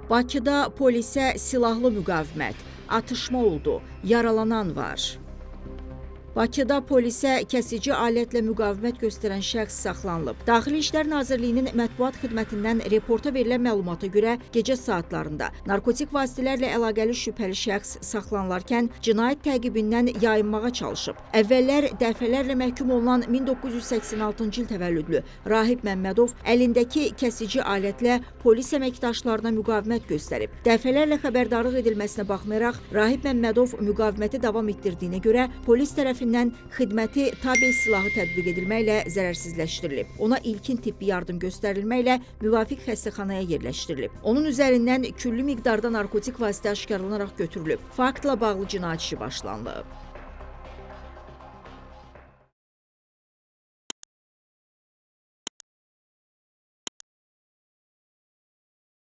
Bakıda polisə silahlı müqavimət, atışma oldu, yaralanan var. Bakıda polisə kəsici alətlə müqavimət göstərən şəxs saxlanılıb. Daxili İşlər Nazirliyinin mətbuat xidmətindən Reporta verilən məlumata görə gecə saatlarında narkotik vasitələrlə əlaqəli şübhəli şəxs saxlanılarkən cinayət təqibindən yayınmağa çalışıb. Əvvəllər dəfələrlə məhkum olunan 1986-cı il təvəllüdlü Rahib Məmmədov əlindəki kəsici alətlə polis əməkdaşlarına müqavimət göstərib. Dəfələrlə xəbərdarlıq edilməsinə baxmayaraq Rahib Məmmədov müqaviməti davam etdirdiyinə görə polis tərəfindən xidməti tabe silahı tətbiq edilməklə zərərsizləşdirilib. Ona ilkin tibbi yardım göstərilməklə müvafiq xəstəxanaya yerləşdirilib. Onun üzərindən külli miqdarda narkotik vasitə aşkarlanaraq götürülüb. Faktla bağlı cinayət işi başlanılıb.